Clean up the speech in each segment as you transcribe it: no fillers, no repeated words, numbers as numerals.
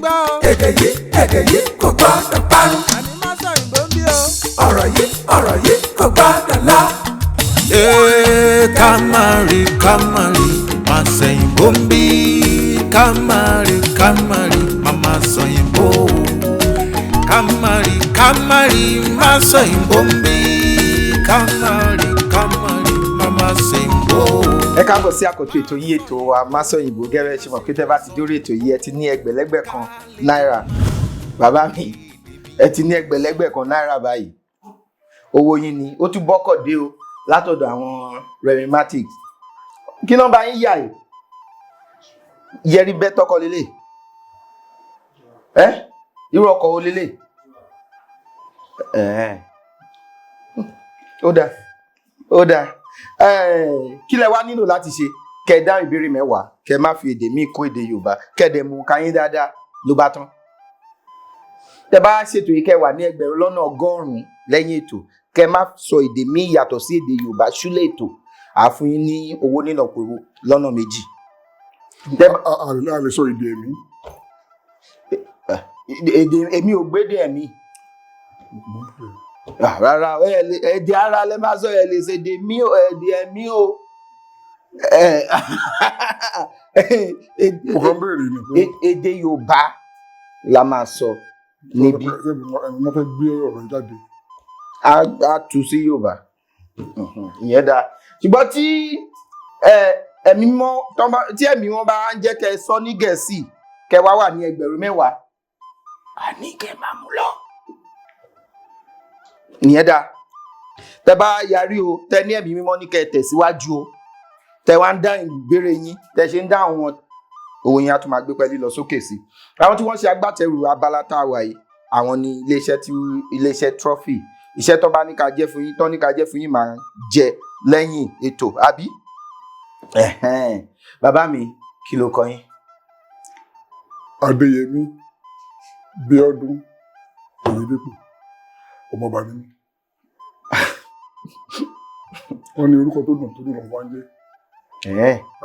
gbọ́ o. Èdè yìí, èdè yìí kò gbọ́dọ̀ parun. Àní má sọ òyìnbó ń bí o. Ọ̀rọ̀ yìí, ọ̀rọ̀ yìí kò gbọ́dọ̀ lọ. Ee, ká má rí, ká má rí, má sẹ̀yìnbó ń bí. Ká má rí, ká má rí, má má sọ̀yìnbó. Ká má rí, ká má rí, má sọ̀yìnbó ń bí. Ká má rí, ká má rí, má má sẹ̀yìnbó. Ẹ káàbọ̀ sí àkọ́tún ètò yín, ètò wa Masọ̀yìnbó. Gẹ́gẹ́ ṣe mọ̀ pé tẹ́ bá ti dórí ètò yìí, ẹ ti ní ẹgbẹ̀lẹ́gbẹ̀ kan náírà. Bàbá mi, ẹ ti ní ẹgbẹ̀lẹ́gbẹ̀ kan náírà báyìí. Owó yín ni ó tún bọ́kọ̀ dé o látọ̀dọ̀ àwọn Remimatic. Kí nọ́mbà yín yà yìí? Yẹrí bẹ́ tọkọ lélẹ̀ ẹ, irú ọkọ̀ wo lélẹ̀ ẹ? Ó dáa, ó dáa. Kí lẹ wá nílò láti ṣe? Kẹ́ dáhùn ìbéèrè 10, kẹ́ má fi èdè míì kó èdè Yorùbá, kẹ́ dẹ̀ mú káyín dáadáa, ló bá tán. Tẹ́ bá ṣètò yìí, kẹ́ wà ní 100,000 lẹ́yìn ètò, kẹ́ má sọ èdè míì yàtọ̀ sí èdè Yorùbá ṣúlẹ̀ ètò, àfún yín ní owó nínàkúrú lọ́nà 2. A lè sọ èdè ẹ̀mí? Èdè èmi ò gbédè ẹ̀mí. Rárá, èdè ara lẹ máa sọ. Ẹ lè ṣe èdè mí o, èdè ẹ̀mí o. Mo kàn ń béèrè ni pé Èdè Yorùbá la máa sọ níbí. Ẹ̀mí wọ́n fẹ́ gbé ọ̀rọ̀ yìí jáde. Á tú sí Yorùbá. Ìyẹn dáa, ṣùgbọ́n tí ẹ̀mí mọ́ tí ẹ̀mí wọn bá ń jẹ́ kẹ́ ẹ sọ ní Gẹ̀ẹ́sì, kẹ́ wá wà ní 10,000, àní kẹ́ máa mú lọ. Ìyẹn dáa. Tẹ́ bá yarí o, tẹ́ ní ẹ̀mí mímọ́ ní kẹ́ ẹ tẹ̀síwájú o, tẹ́ wá ń dá ìbéèrè yín, tẹ́ ṣe ń dá àwọn, owó yín á tún máa gbé pẹ́ẹ́lí lọ sókè sí. Àwọn tí wọ́n ṣe agbátẹrù abala tá a wà yìí, àwọn ní iléeṣẹ́ tí iléeṣẹ́ Trophy. Iṣẹ́ tó bá ní ká jẹ́ fún yín, tó ní ká jẹ́ fún yín, máa jẹ lẹ́yìn ètò, àbí? Ẹ̀hẹ́n. Bàbá mi, kí ló kọ yín? Adéyẹmí Bíọ́dún Oyèdépò, ọmọọba ni mí. Wọ́n ní orúkọ tó dùn tó dùn lọ́wọ́ ń jẹ́.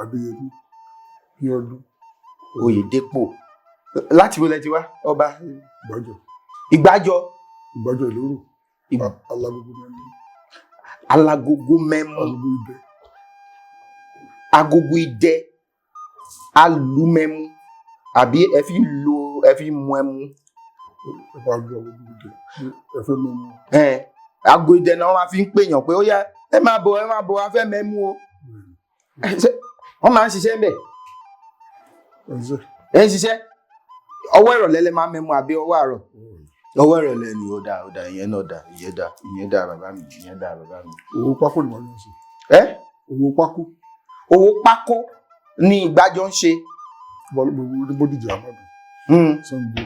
Adéyẹmí Bíọ́dún. Oyèdépò. Láti wo lẹ ti wá, ọba? Ìgbàjọ. Ìgbàjọ. Ìgbàjọ Ìlóró, Alágogo mẹ́mú. Alágogo mẹ́mú. Agogo idẹ. Agogo idẹ, alùmẹ́mú, àbí ẹ fi ń lo, ẹ fi ń mu ẹmu? Ẹ bá lu agogo idẹ, ẹ fẹ́ mẹ́mú. Ẹ̀hẹ́n. Ago idẹ náà wọ́n máa fi ń pèèyàn pé ó yá, ẹ máa bọ̀, ẹ máa bọ̀, a fẹ́ mẹ́mú o. Ṣé wọ́n máa ń ṣiṣẹ́ ń bẹ̀? Ẹ ń ṣe. Ẹ ń ṣiṣẹ́. Ọwọ́ ìrọ̀lẹ́ lẹ máa ń mẹ́mú àbí ọwọ́ àárọ̀? Ọwọ́ ìrọ̀lẹ́ ni. Ó dáa, ó dáa, ìyẹn náà dáa, ìyẹn dáa, ìyẹn dáa, bàbá mi, ìyẹn dáa, bàbá mi. Owó pákó ni wọ́n ń ṣe. Ẹ? Owó pákó. Owó pákó ní Ìgbàjọ ń ṣe. Gbogbo ní Bódìjà, Àmàdù, Ṣàngó,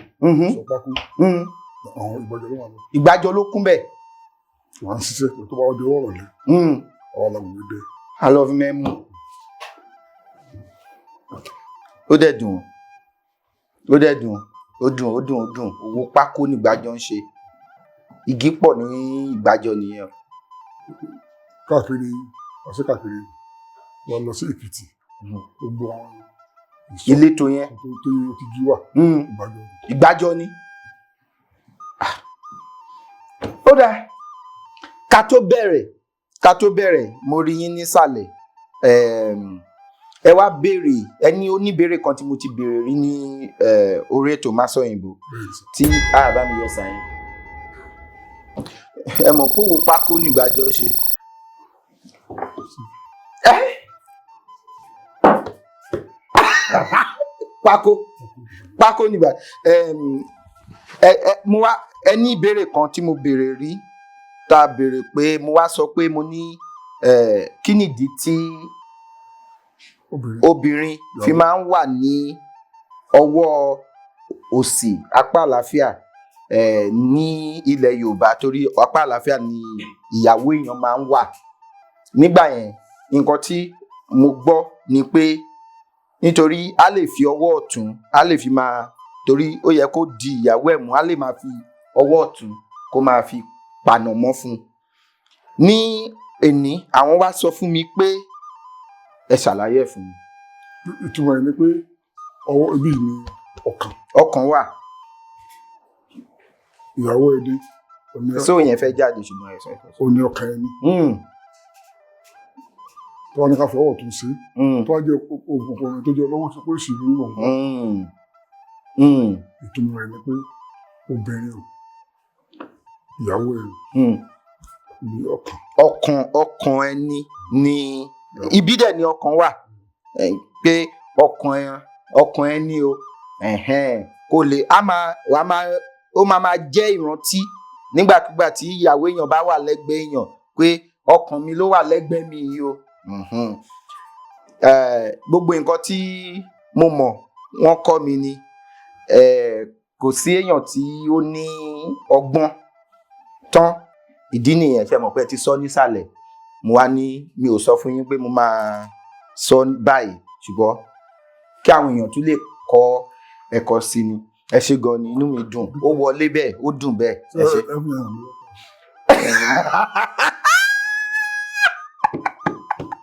sọ pákó, àwọn Ìgbàjọ ló wà lọ. Ìgbàjọ ló kún bẹ́ẹ̀. Wọ́n á ṣiṣẹ́ tó bá wọ́n di ọwọ́ ìrọ̀lẹ́, àwọn alágogo idẹ. A lọ fi mẹ́mú. Ó dẹ̀ dùn, ó dẹ̀ dùn, ó dùn, ó dùn, ó dùn. Owó pákó ní Ìgbàjọ ń ṣe. Igi pọ̀ ní Ìgbàjọ nìyẹn. Káàkiri, wọ́n sí káàkiri, wọ́n lọ sí Èkìtì, gbogbo àwọn ìsọ̀ Ìletò yẹn. tó ti jí wà, Ìgbàjọ. Ìgbàjọ ni. Ah. Ó dáa, ká tó bẹ̀rẹ̀, ká tó bẹ̀rẹ̀, mo rí yín nísàlẹ̀. Ẹ wá béèrè, ẹ ní oníbéèrè kan tí mo ti béèrè rí ní orí ètò Masọ̀yìnbó. Bẹ́ẹ̀ sà. Tí a bá mi yọ sàyìn, ẹ mọ̀ pé òwò pákó ní Ìgbàjọ ṣe. Ẹ́? Pákó, pákó nígbà ẹ mo wá, ẹ ní ìbéèrè kan tí mo béèrè rí, tá a béèrè pé mo wá sọ pé mo ní kí nìdí tí obìnrin obìnrin fi máa ń wà ní ọwọ́ òsì, apá àlàáfíà, ní ilẹ̀ Yorùbá, torí apá àlàáfíà ni ìyàwó èèyàn máa ń wà nígbà yẹn. Nǹkan tí mo gbọ́ ni pé nítorí a lè fi ọwọ́ ọ̀tún, a lè fi máa, torí ó yẹ kó di ìyàwó ẹ̀ mú, a lè máa fi ọwọ́ ọ̀tún kó máa fi pànàmọ́ fún un. Ní èní, àwọn wá sọ fún mi pé ẹ ṣàlàyé ẹ̀ fún mi. Ìtumọ̀ ẹ̀ ni pé ọwọ́ ibi ni Ọkàn. Ọkàn wà. Ìyàwó ẹni òní. So yẹn fẹ́ jáde, ṣùgbọ́n ẹ sọ ẹ sọ. Òní ọkàn ẹni. Tó wá ní ká fọwọ́ ọ̀tún sí, tó wá jẹ́ ògùn tó jẹ́ ọlọ́wọ́ sọ pé òsì ní òun. Ìtumọ̀ rẹ̀ ni pé obìnrin o, ìyàwó ẹ̀ ní ọkàn. Ọkàn, ọkàn ẹni ni ibi dẹ̀ ni ọkàn wà. Pé ọkàn ẹ, ọkàn ẹni o, ẹ̀hẹ́n, kó lè a máa wà á máa ó máa máa jẹ́ ìrántí nígbàkigbà tí ìyàwó èèyàn bá wà lẹ́gbẹ̀ẹ́ èèyàn pé ọkàn mi ló wà lẹ́gbẹ̀ẹ́ mi yìí o. Gbogbo nǹkan tí mo mọ̀, wọ́n kọ́ mi ni. Kò sí èèyàn tí ó ní ọgbọ́n tán. Ìdí nìyẹn ṣe mọ̀ pé ẹ ti sọ nísàlẹ̀, mo wá ní mi ò sọ fún yín pé mo máa sọ báyìí, ṣùgbọ́n kí àwọn èèyàn tún lè kọ́ ẹ̀kọ́ sí ni. Ẹ ṣé gan ni, inú mi dùn, ó wọlé bẹ́ẹ̀, ó dùn bẹ́ẹ̀. Ẹ ṣé. Ẹ fún yàrá mi lọ́kàn.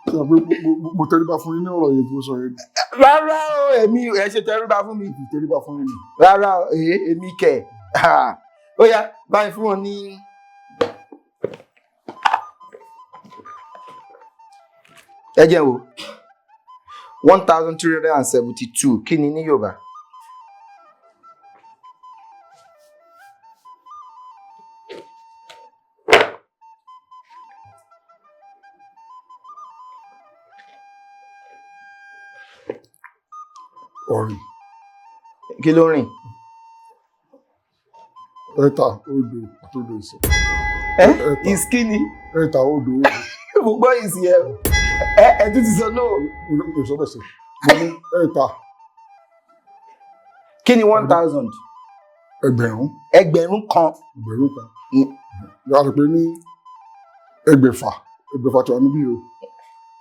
Ṣé o pé mo tẹríba fún yín ní ọ̀rọ̀ yẹn tí mo sọ yẹn? Rárá o, èmi ẹ ṣe tẹríba fún mi. Mo tẹríba fún yín ni. Rárá o, èmi kẹ̀. Ó yá, báyìí fún wọn ní. Ẹ jẹ́ wo 1372, kí ni ní Yorùbá? Ọ̀rìn. Kí ló rìn? Ẹ̀ta odò àti odò ìsọ̀. Ẹ Ẹ̀ta. Ìskíni. Ẹ̀ta odò odò. Mo gbọ́ ìsì ẹ ẹ tún ti sọ náà. Mo sọ bẹ́ẹ̀ sẹ́. Mo ní ẹ̀ta. Kí ni 1000? Ẹgbẹ̀rún. Ẹgbẹ̀rún kan. Ẹgbẹ̀rún kan. Yàrá sọ pé ní ẹgbẹ̀fà, ẹgbẹ̀fà tí wà níbí o.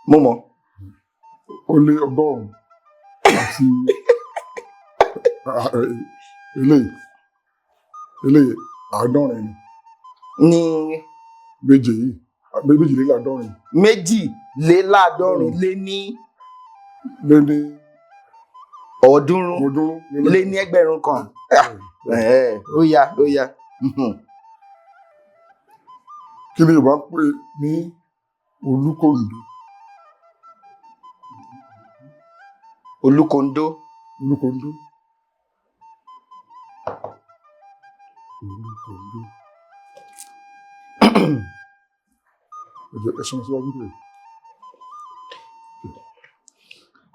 Mo mọ̀. Ó lé ọgọ́rùn-ún àti eléyìí eléyìí àádọ́rin ni. Ní Méje yìí, méjìléláàádọ́rin. Méjìléláàádọ́rin lé ní lé ní ọ̀ọ́dúnrún ọdún lé ní ẹgbẹ̀rún kan. Ó yá, ó yá. Kí ni Yorùbá ń pè ní olúkòǹdó? Olúkòǹdó. Olúkòǹdó, olúkòǹdó. Ẹ jẹ́ ẹ sọmọ síwájú rẹ̀.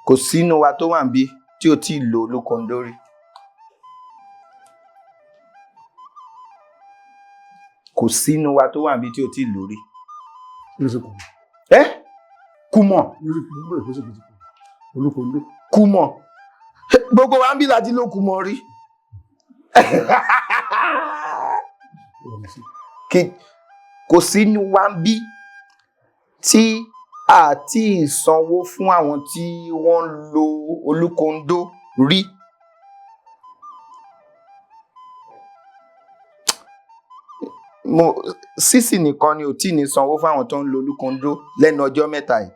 Kò sínú wa tó wà níbí tí ò tí ì lo olúkòǹdó rí. Kò sínú wa tó wà níbí tí ò tí ì lò rí. Kí ló ṣe kù? Ẹ kùmọ̀. Kí ló ṣe kù bẹ́ẹ̀? Kí ló ṣe kù olúkòǹdó? Kùmọ̀, gbogbo wa ń bí láti ló kùmọ̀ rí. Ọ̀rọ̀ sí. Kò sínú wa ń bí tí a ti sanwó fún àwọn tí wọ́n ń lo olúkòǹdó rí. Mo sísì nìkan ni ò tí ì ní sanwó fún àwọn tó ń lo olúkòǹdó lẹ́nu ọjọ́ mẹ́ta yìí.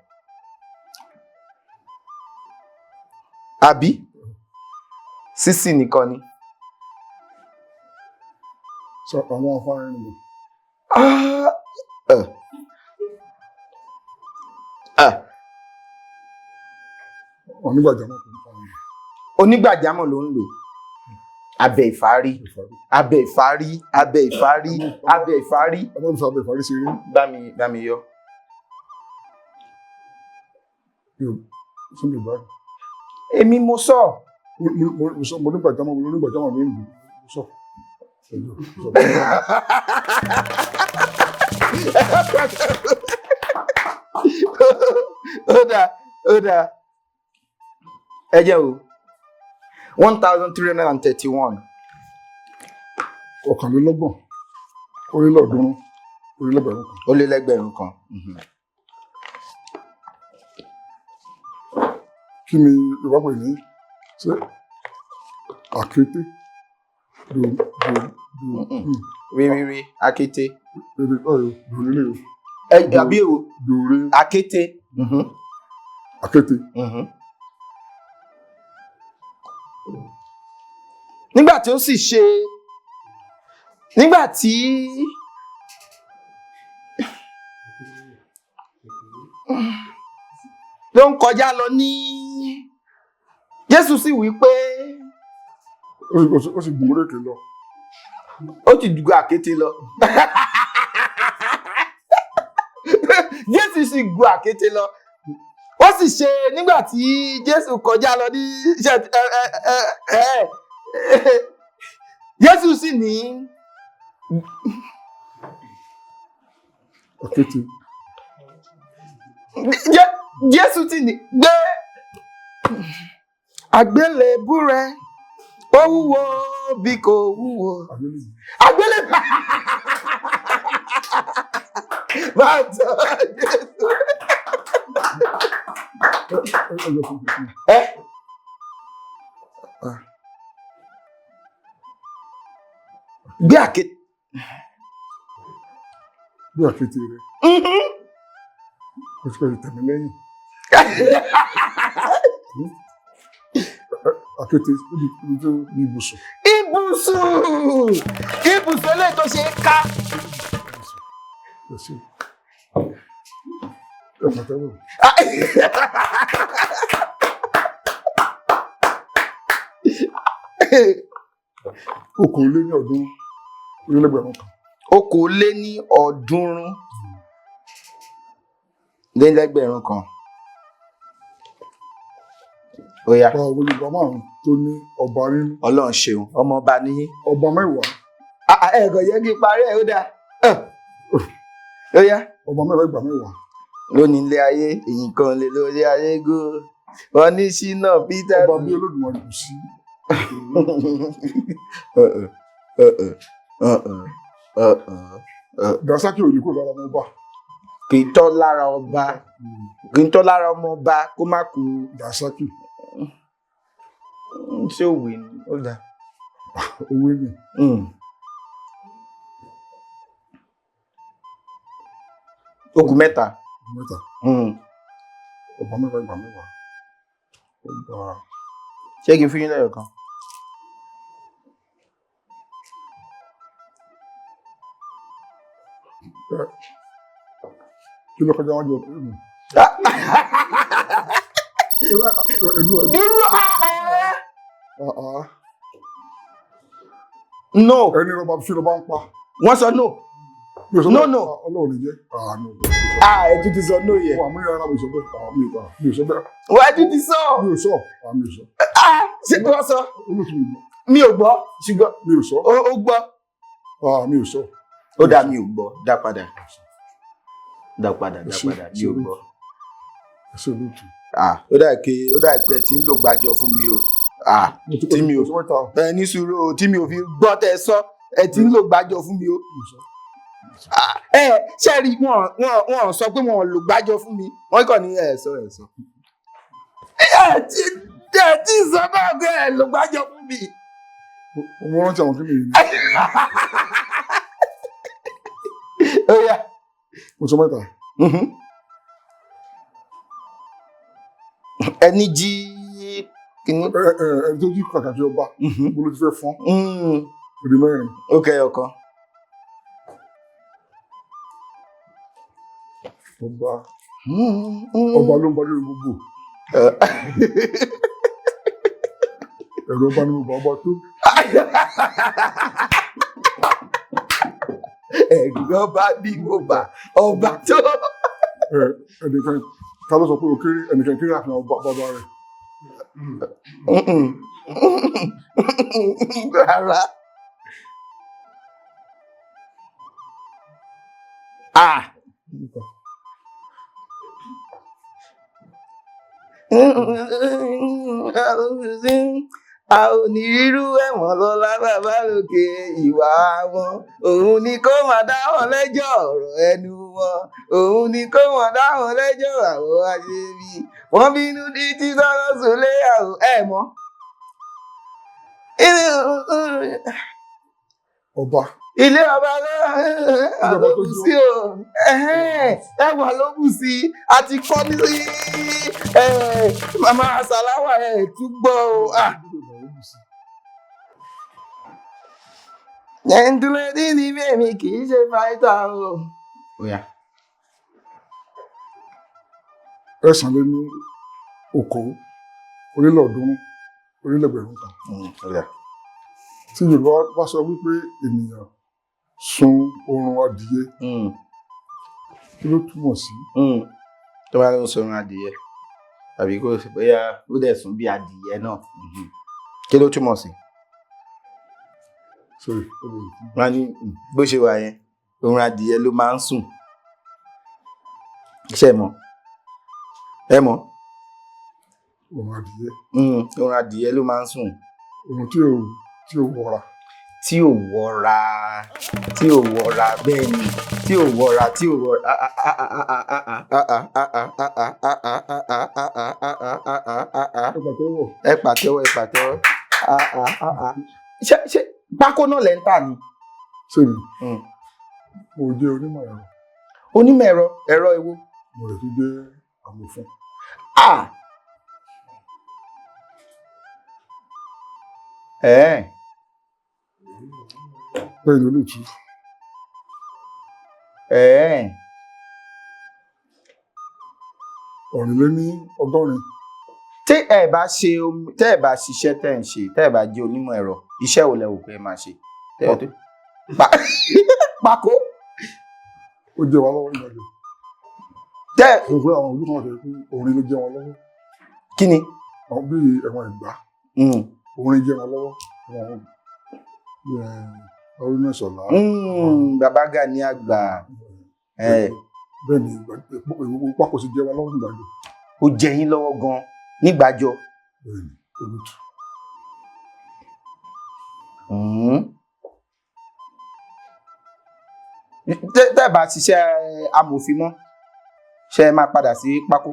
Àbí sísì nìkan ni. Sọ àwọn afárá nìyẹn. Ah, ah. Onígbàjámọ̀ kò ní fa wọn. Onígbàjámọ̀ ló ń lò, abẹ ìfárí. Ìfàrí. Abẹ ìfárí, abẹ ìfárí, abẹ ìfárí. Ẹ má fi abẹ ìfàrí ṣeré. Bá mi, bá mi yọ. Sí mi báyìí. Èmi mo sọ. Mo sọ mo nígbàjámọ̀, mo nígbàjámọ̀ ló ń lò. Mo sọ. Ẹ jọ̀ọ́, mo sọ. Ó dáa, ó dáa. Ẹ jẹ́ o, 1331. Ọ̀kànlélọ́gbọ̀n ó lé lọ́ọ̀ọ́dúnrún ó lé lẹ́gbẹ̀rún kan. Ó lé lẹ́gbẹ̀rún kan. Kí ni Yorùbá pè ní ṣé àkété do do do? Rí rí rí, akété. Rere ọ̀rọ̀ dòrè o. Ẹ àbí èwo? Dòrè. Akété. Àkété. Nígbà tí ó sì ṣe, nígbà tí ló ń kọjá lọ ní, Jésù sì wí pé, Ó sì gùn orí òkè lọ. Ó ti gun àkéte lọ. Jésù sì gun àkéte lọ. Ó sì ṣe nígbà tí Jésù kọjá lọ ní ṣe ẹ ẹ ẹ ẹ Jésù sì ní Àkéte. Jésù sì ní gbé àgbélébú rẹ, ó wúwo bí kò wúwo. Àgbélébùú. Àgbélébú máa tọ́ Jésù. Ẹ yọ fún mi. Ẹ gbé àké. Bí àkéte rẹ. Ó ti pẹ̀lú tẹ̀mí lẹ́yìn. Àkéte níbi tó ní ibùsùn. Ibùsùn, ibùsùn eléyìí tó ṣe é ká. Ẹ ṣe. Ẹ pàtẹ́wọ̀. 330. 330. Ó yá. Pa àwọn Yorùbá márùn-ún tó ní ọba nínú. Ọlọ́run ṣeun, ọmọ ọba níyín. Ọba mẹ́wàá. Ah, ah, ẹ kò yẹ kí n parí ẹ, ó dáa. Ó yá. Ọba mẹ́wàá ìgbà mẹ́wàá. Lónìí ilé ayé èyí kan lè lórí ayé gò wọn ní Ṣínà Peter. Ọba bí Olódùmarè kò sí. Dànsákì ò lè kúrò lára ọmọ ọba. Kì í tọ́ lára ọba, kì í tọ́ lára ọmọ ọba kó má kú. Dànsákì. Ṣé òwe ni ó dáa? Owó ni. Ó kù mẹ́ta. Mẹ́ta. Ọba mẹ́wàá ìgbà mẹ́wàá. Ọba. Ṣé kí n fún yín lẹ́yọ̀ kan? Kí ló kọjá wájú ọkùnrin mi? Ẹnu ẹ. Dúró. No. Ẹni rọba fi lọba ń pa. Wọ́n sọ no. Mi ò sọ No, bẹ́ẹ̀. no. Ọlọ́run ní jẹ́. Àánú. Ah, ẹ tún ti sọ no yẹn. Wọ́n àmúyẹ ara mi sọ bẹ́ẹ̀. Mi ò mi ò sọ bẹ́ẹ̀. Wọ́n ẹ tún ti sọ. Mi ò sọ. Mi ò sọ. Ah, ṣé wọ́n sọ? Olóòtú mi gbọ́. Mi ò gbọ́, ṣùgbọ́n Mi ò sọ. ó gbọ́. Mi ò sọ. Ó dá, mi ò gbọ́, dá padà. Dá padà, dá padà, mi ò gbọ́. Ẹ ṣe olóòtú. Ah, ó dà pé ẹ ti ń lò gbàjọ fún mi o. Ah, Mo ti tí mi ò mo ti mẹ́ta. Ẹ ní sùúrù o, tí mi ò fi gbọ́ tẹ sọ, ẹ ti ń lò gbàjọ fún mi o. Mi ò sọ. Ah, ẹ ṣe rí wọn sọ pé wọn lò gbàjọ fún mi. Wọ́n kàn ní ẹ sọ ẹ sọ. Ẹ ti sọ náà pé ẹ lò gbàjọ fún mi. Mo rántí àwọn kíni yìí ni. Ó yá. Mo sọ mẹ́ta. Ẹni jí kìíní. Ẹ ẹ ẹni tó jí kàkà kí ọba. Mo ló ti fẹ́ fọ́n. Òdì mẹ́rin. Ó kẹyọ kan. Ọba. Ọba ló ń ba lórí gbogbo. Ẹ̀rù ọba ni mo bá ọba tó. Ẹ̀rù ọba bí mo bá ọba tó. Ẹ ẹnìkan ta ló sọ pé o kéré, ẹnìkan kéré àfihàn ọba bàbá rẹ̀. Rárá. Ah. A ò ní rírú ẹ̀wọ̀n lọ́lá bàbá lókè, ìwà wọn òun ni kó máa dá wọn lẹ́jọ́, ọ̀rọ̀ ẹnu wọn òun ni kó máa dá wọn lẹ́jọ́, àwọn àṣebí wọ́n bínú títí sọ́rọ́ sólé àwọn ẹ̀ mọ́. Ọba. Ilé ọba ló bù sí o, ẹwà ló bù sí, a ti kọ́ ní màmá Sàláwà ẹ̀ tún gbọ́ o. Ah. Gentlelady ni bẹ́ẹ̀mi kì í ṣe fighter o. Ó yá. Ẹ̀sán lé ní okòó orílẹ̀-ọ̀ọ́dúnrún orílẹ̀-ẹgbẹ̀rún kan. Ó yá. Tí Yorùbá bá sọ wípé ènìyàn sun oorun adìyẹ, kí ló túmọ̀ sí? Tó bá ló ń sọrun adìyẹ tàbí kó bóyá ó dẹ̀ sùn bí adìyẹ náà. Kí ló túmọ̀ sí? Sorry, ó lè Wọ́n á ní bó ṣe wà yẹn, oorun adìyẹ ló máa ń sùn. Ṣé ẹ mọ̀? Ẹ mọ̀? Oorun adìyẹ. Oorun adìyẹ ló máa ń sùn. Oorun tí ò wọra. Tí ò wọra, tí ò wọra, bẹ́ẹ̀ ni, tí ò wọra, tí ò wọra. Ẹ pàtẹ́wọ́. Ẹ pàtẹ́wọ́, ẹ pàtẹ́wọ́. Ṣé pákó náà lẹ́ ń tà ni? Ṣé mi? Mo jẹ́ onímọ̀ ẹ̀rọ. Onímọ̀ ẹ̀rọ, ẹ̀rọ ewo? Mo rẹ̀ tún jẹ́ amòfin. Ah! Ẹ̀ẹ́. Bẹ́ẹ̀ ni olóòtú. Ẹ̀ẹ́. 181. Tí ẹ bá ṣe omi, tẹ́ ẹ bá ṣiṣẹ́ tẹ́ ẹ ń ṣe, tẹ́ ẹ bá jẹ́ onímọ̀ ẹ̀rọ, iṣẹ́ wo lẹ wò pé ẹ máa ṣe? Tẹ́ ẹ tó pákó. Ó jẹ́ wa lọ́wọ́ ìgbàjọ. Tẹ́ Mo rò pé àwọn olùkọ́ àti pé orin ló jẹ́ wọn lọ́wọ́. Kí ni? Àwọn bíi ẹ̀wọ̀n Ẹ̀gbá. Orin jẹ́ wọn lọ́wọ́. Àwọn Haruna Ìṣọ̀lá. Bàbá Gani Àgbà. Bẹ́ẹ̀ ni pákó sì jẹ́ wọn lọ́wọ́ nígbàjọ. Ó jẹ yín lọ́wọ́ gan nígbàjọ. Bẹ́ẹ̀ ni olóòtú. Tẹ́ ẹ bá ṣiṣẹ́ amòfin mọ́, ṣé ẹ máa padà sí pákó?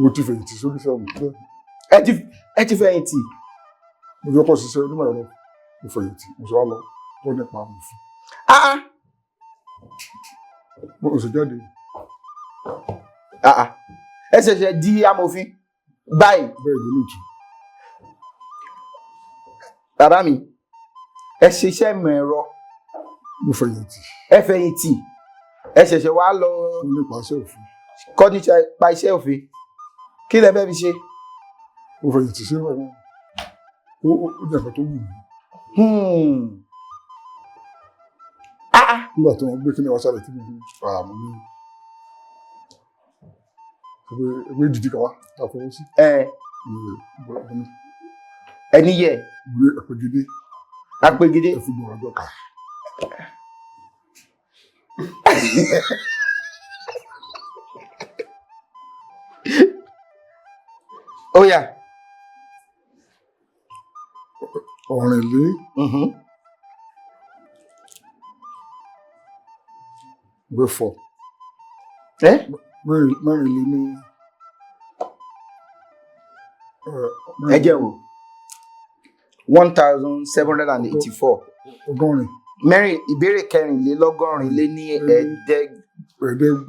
Mo ti fẹ̀yìntì sórí iṣẹ́ mi bẹ́ẹ̀. Ẹ ti fẹ̀yìntì? Mo ti kọ́kọ́ ṣiṣẹ́ onímọ̀ ẹ̀rọ, mo fẹ̀yìntì, mo sì wá lọ kọ́ nípa amòfin. Ah ah. Mo sì jáde. Ah ah. Ẹ ṣẹ̀ṣẹ̀ di amòfin báyìí. Bẹ́ẹ̀ ni olóòtú. Bàbá mi, ẹ ṣiṣẹ́ ìmọ̀ ẹ̀rọ. Mo fẹ̀yìntì. Ẹ fẹ̀yìntì. Ẹ ṣẹ̀ṣẹ̀ wá lọ. Kọ́ nípa iṣẹ́ òfin. Kọ́ nípa iṣẹ́ òfin. Kí lẹ fẹ́ fi ṣe? Mo fẹ̀yìntì sí ẹ̀rọ náà. Ó jẹ́ nǹkan tó wù mí. Ah ah. Nígbà tí wọ́n gbé kíní wá sálẹ̀ tí mo fi ara mi ní ẹgbẹ́ ìdìdí kan wá tá a fọwọ́ sí. Ẹni yẹ. Ìwé àpègede. Àpègede. Ẹ fi gbọ́n ọjọ́ kà. Ó yá. Ọ̀rìnlé. Gbẹ̀fọ̀. Ẹ́? Mẹ́rin lé ní. Ẹ jẹ́ wò. 1784. Ọgọ́rin. Mẹ́rin ìbéèrè kẹrìnlélọ́gọ́rin lé ní Ẹ̀ẹ́dẹ́gbẹ̀rin.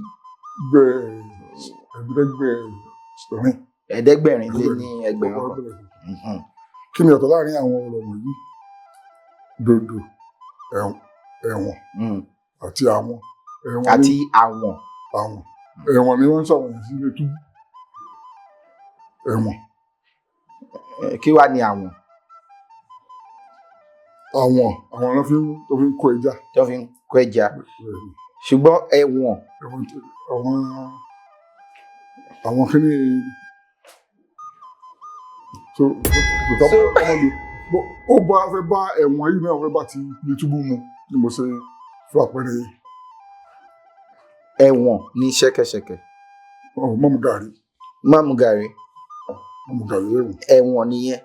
Ẹ̀ẹ́dẹ́gbẹ̀rin lé ní ẹgbẹ̀rún kan. Kí ni ọ̀tọ̀ láàrin àwọn ọ̀rọ̀ wọ̀nyí? Dòdò, ẹ̀wọ̀n àti àwọn. Àti àwọn. Àwọn. Ẹ̀wọ̀n ni wọ́n ń sọ̀rọ̀ sí ilé túbú. Ẹ̀wọ̀n. Kí wá ni àwọn? Àwọn ló fi ń kó ẹja. Tó fi ń kó ẹja. Ṣùgbọ́n ẹ̀wọ̀n. Àwọn kí ni so ó bá fẹ́ bá ẹ̀wọ̀n yìí náà fẹ́ bá ti ilé túbú mu ni mo ṣe fún àpẹẹrẹ yìí. Ẹ̀wọ̀n ní ṣẹ́kẹ́ṣẹkẹ̀. Mọ́mú gàrí. Mọ́mú gàrí. Mọ́mú gàrí lẹ́wọ̀n. Ẹ̀wọ̀n nìyẹn.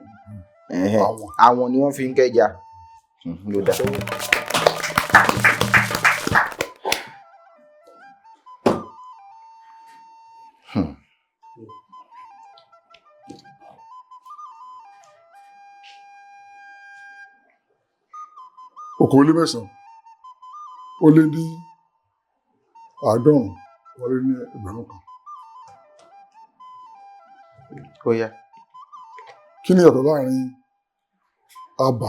Àwọn ni wọ́n fi ń kẹ́ja. Ló dà. Okòólémẹ́sàn-án ó lé ní àádọ́rùn-ún wọlé ní ẹgbẹ̀rún kan. Ó yá. Kí ni ìyàtọ̀ láàrin Àbà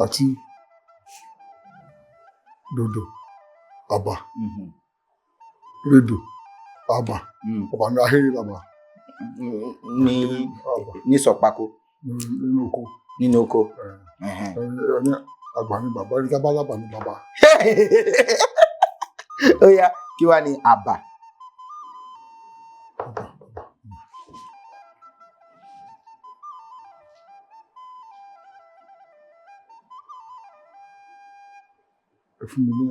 àti dòdò, àbà, rédò, àbà. Àbà ní ahéré làbà. Ní Àbà ní sọ̀pákó. Nínú oko. Nínú oko. Ẹni àgbà ní bàbá, ẹni tábà lábà ní bàbá. Ó yá, kí wàá ní àbà? Àbà, àbà. Ẹ fún mi ní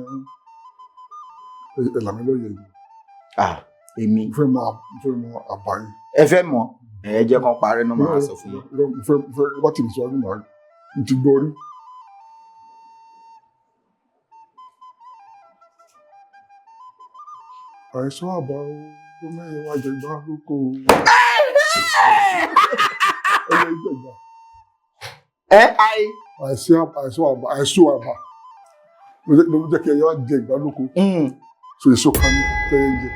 ẹ là mí lóye yìí. Ah, èmi. Mo fẹ́ mọ àbá yín. Ẹ fẹ́ mọ̀, ẹ jẹ́ kán parẹ́ náà, máa sọ fún yín. Mo fẹ́ bá tìrì síwájú, màá n ti gbọ́ rí. Àìsàn àbá o ló mẹ́rin wá jẹ gbá lóko o. Ẹyẹ ìjẹgbà. Ẹ àì. Àìsàn àbá ló jẹ́ kí ẹyẹ wá jẹ ìgbá lóko. So èso kan ní tẹ́yẹ ń jẹ.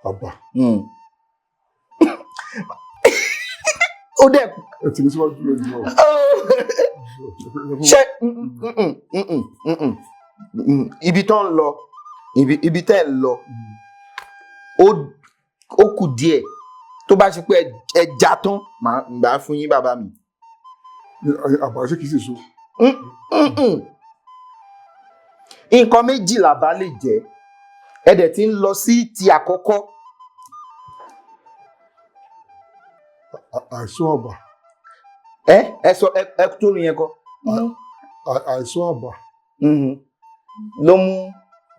Àbá. Ó dẹ̀. Ẹ tìrì síwájú lójú ọ. Ṣé ibi tó ń lọ, ibi tẹ́ ń lọ, ó kù díẹ̀. Tó bá ṣe pé ẹ já tán, màá gbà fún yín, bàbá mi. Àbá ṣé kìí ṣèso? Nǹkan méjì làbá lè jẹ́. Ẹ dẹ̀ ti ń lọ sí ti àkọ́kọ́. Àìsàn àbá. Ẹ sọ ẹ tó rin yẹn kọ. Àìsàn àbá. Ló mú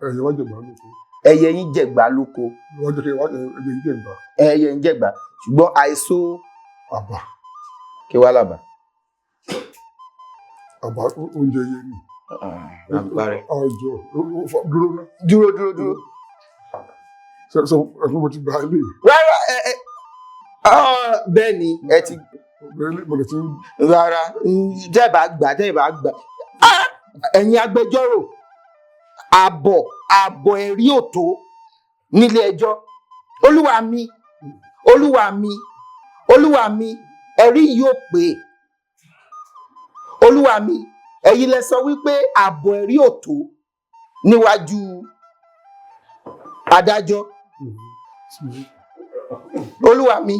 ẹyẹ wá jẹgbà lóko. Ẹyẹ yín jẹ̀gbá lóko. Wá jẹ kí ẹyẹ yín jẹgbà. Ẹyẹ yín jẹ̀gbá, ṣùgbọ́n àìsó Àbá. Kí wàá làbà. Àbá, oúnjẹ yẹn ni. Ọjọ́ dúró ná. Dúró, dúró, dúró. Sọ sọ ẹgbẹ́ mo ti gba ilé. Rárá, ẹ bẹ́ẹ̀ ni ẹ ti. Mo lè ti ń. Rárá, tẹ́ ẹ bá gbà, tẹ́ ẹ bá gbà. Ẹ̀yin agbẹjọ́rò, àbọ̀ ẹ̀rí ò tó nílé ẹjọ́. Olúwa mi, olúwa mi, olúwa mi, ẹ̀rí yóò pé. Olúwa mi, ẹ̀yin lẹ sọ wípé àbọ̀ ẹ̀rí ò tó níwájú adájọ́. Olúwa mi,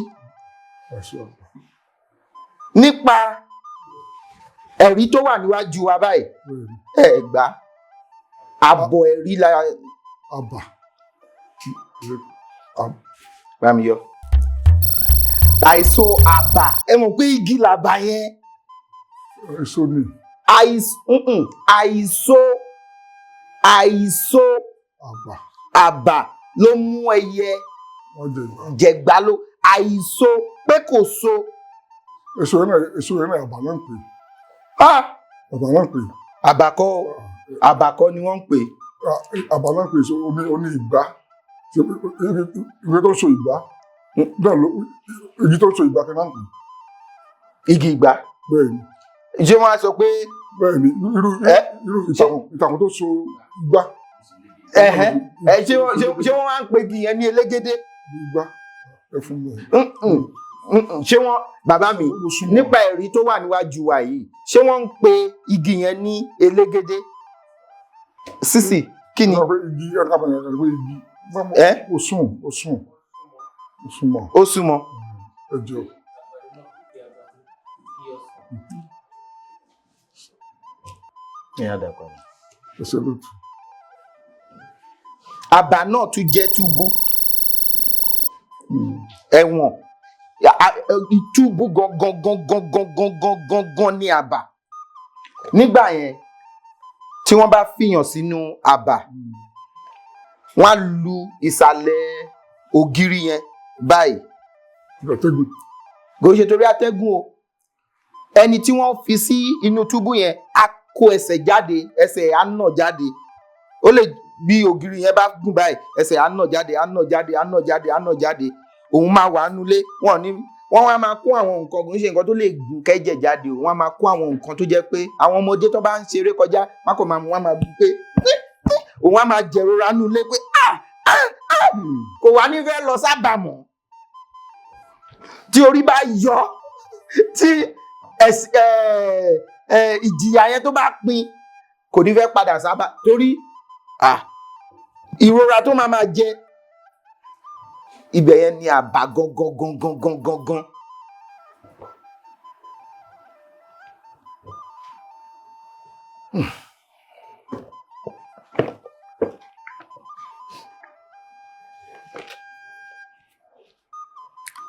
nípa ẹ̀rí tó wà níwájú wa báyìí, ẹ gbà àbọ̀ ẹ̀rí la. Àbà. Bá mi yọ. Àìso àbà, ẹ mọ̀ pé igi làbà yẹn. Èso ni. Àìso àìso Àbà. Àbà ló mú ẹyẹ jẹ̀gbá ló àìso pé kò so. Èso yẹn náà, àbà náà ń pè. Àbà náà ń pè. Àbàkọ́, àbàkọ́ ni wọ́n ń pè. Àbà náà ń pè. Èso oní ìgbá, ìwé tó so ìgbá náà ló igi tó so ìgbá kan náà ń pè. Igi ìgbá. Bẹ́ẹ̀ ni. Ṣé wọ́n á sọ pé. Bẹ́ẹ̀ ni, irú irú ìtàkùn tó so ìgbá. Ẹ ṣé wọ́n máa ń pe igi yẹn ní elégédé? Ìgbá, ẹ fún mi. Ṣé wọ́n, bàbá mi, nípa ẹ̀rí tó wà níwájú wa yìí, ṣé wọ́n ń pe igi yẹn ní elégédé? Sísì kí ni? Igi ẹ̀ka bẹ̀rẹ̀ pé igi. Ẹ? Ó sùn, ó sùn, ó súnmọ́. Ó súnmọ́. Ẹ jọ. Ẹsẹ̀ lótú. Àbà náà tún jẹ́ túbú, ẹ̀wọ̀n, túbú gangan gangan gangan gangan gangan ní àbà. Nígbà yẹn, tí wọ́n bá fìyàn sínú àbà, wọ́n á lu ìsàlẹ̀ ògiri yẹn báyìí. Atẹ́gùn. Kò ṣe torí atẹ́gùn o. Ẹni tí wọ́n fi sí inú túbú yẹn á kó ẹsẹ̀ jáde, ẹsẹ̀ á nà jáde. Ó lè bí ògiri yẹn bá gùn báyìí, ẹsẹ̀ á nà jáde, á nà jáde, á nà jáde, á nà jáde. Òun máa wà nulẹ̀, wọ́n ní wọ́n wá máa kó àwọn nǹkan, kò ń ṣe nǹkan tó lè gùn kẹ́jẹ̀ jáde o. Wọ́n á máa kó àwọn nǹkan tó jẹ́ pé àwọn ọmọdé tó bá ń ṣeré kọjá, wọ́n kò máa mú, wọ́n máa bú pé òun á máa jẹ̀rora nulẹ̀ pé ah ah ah. Kò wá ní fẹ́ lọ sábàámọ̀ tí orí bá yọ, tí ìjìyà yẹn tó bá pin, kò ní fẹ́ padà sábà torí ìrora tó máa máa jẹ ibẹ̀ yẹn ni àbá gangan gangan gangan gangan.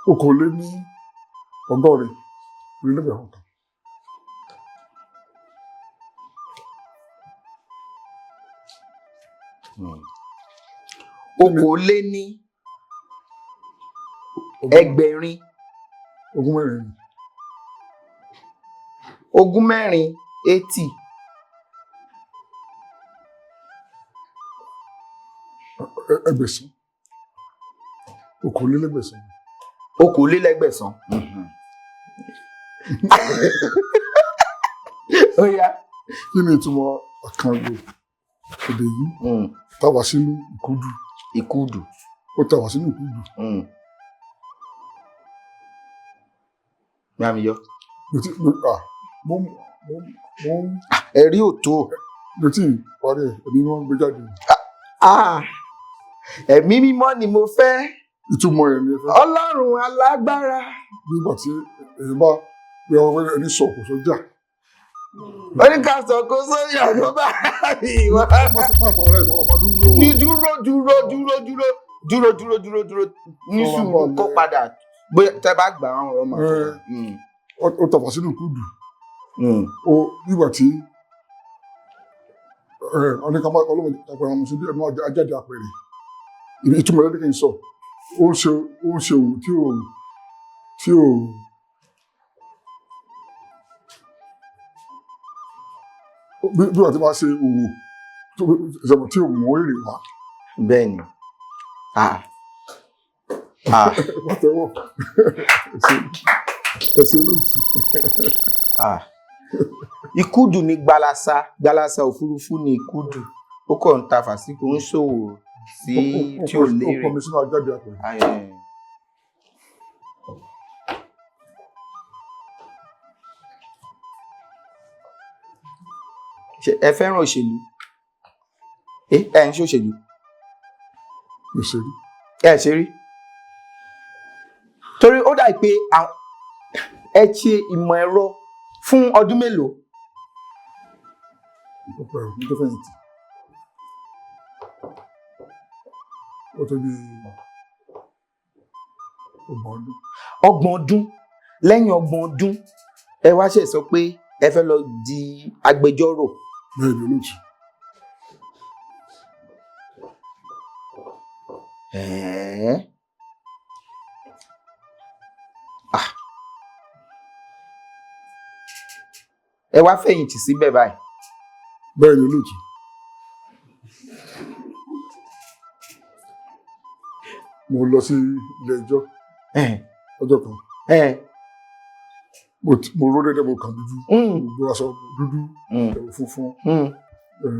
880. Okòóléní ẹgbẹ̀rin. 24 ni. 24, 80. Ẹgbẹ̀sán, 1,800. 1,800. Ó yá. Kí ni ìtumọ̀ àkànlò èdè yìí? Tàwa sínú ìkúdù. Ìkúdù. Ó tàwa sínú ìkúdù. Ní àmì yọ. Mo ti mo ah mo mo mo Ẹ̀rí ò tó. Mo ti parí ẹ̀, ẹ̀mí wọn gbé jáde. Ah, ẹ̀mí mímọ́ ni mo fẹ́. Ìtumọ̀ ẹ̀ ni ẹ fẹ́. Ọlọ́run alágbára. Nígbà tí èèyàn bá bí ọmọ ẹni sọ kò sọjà. Oníkàsọ̀ kó sóyà ló bá ìwà. Má fọ ọ̀rẹ́ ìfọwọ́pá dúró. Ní dúró dúró dúró dúró dúró dúró dúró dúró ní sùúrù kó padà bóyá tẹ bá gbà á ọ̀rọ̀ mà. Ó tàfà sínú ìkúdù. Ó nígbà tí ọlọ́mọdé àpẹẹrẹ ọmọ síbí ẹnu ajáde àpẹẹrẹ ìtumọ̀ lẹ́dí kì í sọ ó ń ṣe òwò tí ò bí wàá ti máa ṣe òwò ìṣẹ̀mọ̀ tí ò mú èrè wá. Bẹ́ẹ̀ni. Ah. Ah. Wọ́n tẹ́wọ́ ẹsẹ̀ olóòtú. Ah. Ìkúdù ní gbalasa, gbalasa òfurufú ní ìkúdù. Ó kàn ń ta fàsíkò, ń ṣòwò sí tí ò Ó lérè. pọ̀ mi sínú ajáde àpẹẹrẹ. Ayẹ. Ṣé ẹ fẹ́ràn òṣèlú? Ẹ ẹ ń ṣòṣèlú. Òṣèlú. Ẹ ṣe rí. Torí ó dà pé ẹ ṣe ìmọ̀ ẹ̀rọ fún ọdún mélòó? Ọ̀pọ̀ ẹ̀rọ tó fẹ̀yìntì. Ó tó bí 30 ọdún. 30 ọdún. Lẹ́yìn 30 ọdún, ẹ wá ṣe sọ pé ẹ fẹ́ lọ di agbẹjọ́rò. Bẹ́ẹ̀ ni, olóòtú. Ẹ̀ẹ́. Ah. Ẹ wá fẹ̀yìntì síbẹ̀ báyìí. Bẹ́ẹ̀ ni, olóòtú. Mo lọ sí ilé ẹjọ́ ọjọ́ kan. Mo ró dédé, mo kàn dúdú. Gbogbo aṣọ dúdú, ẹ̀wù funfun,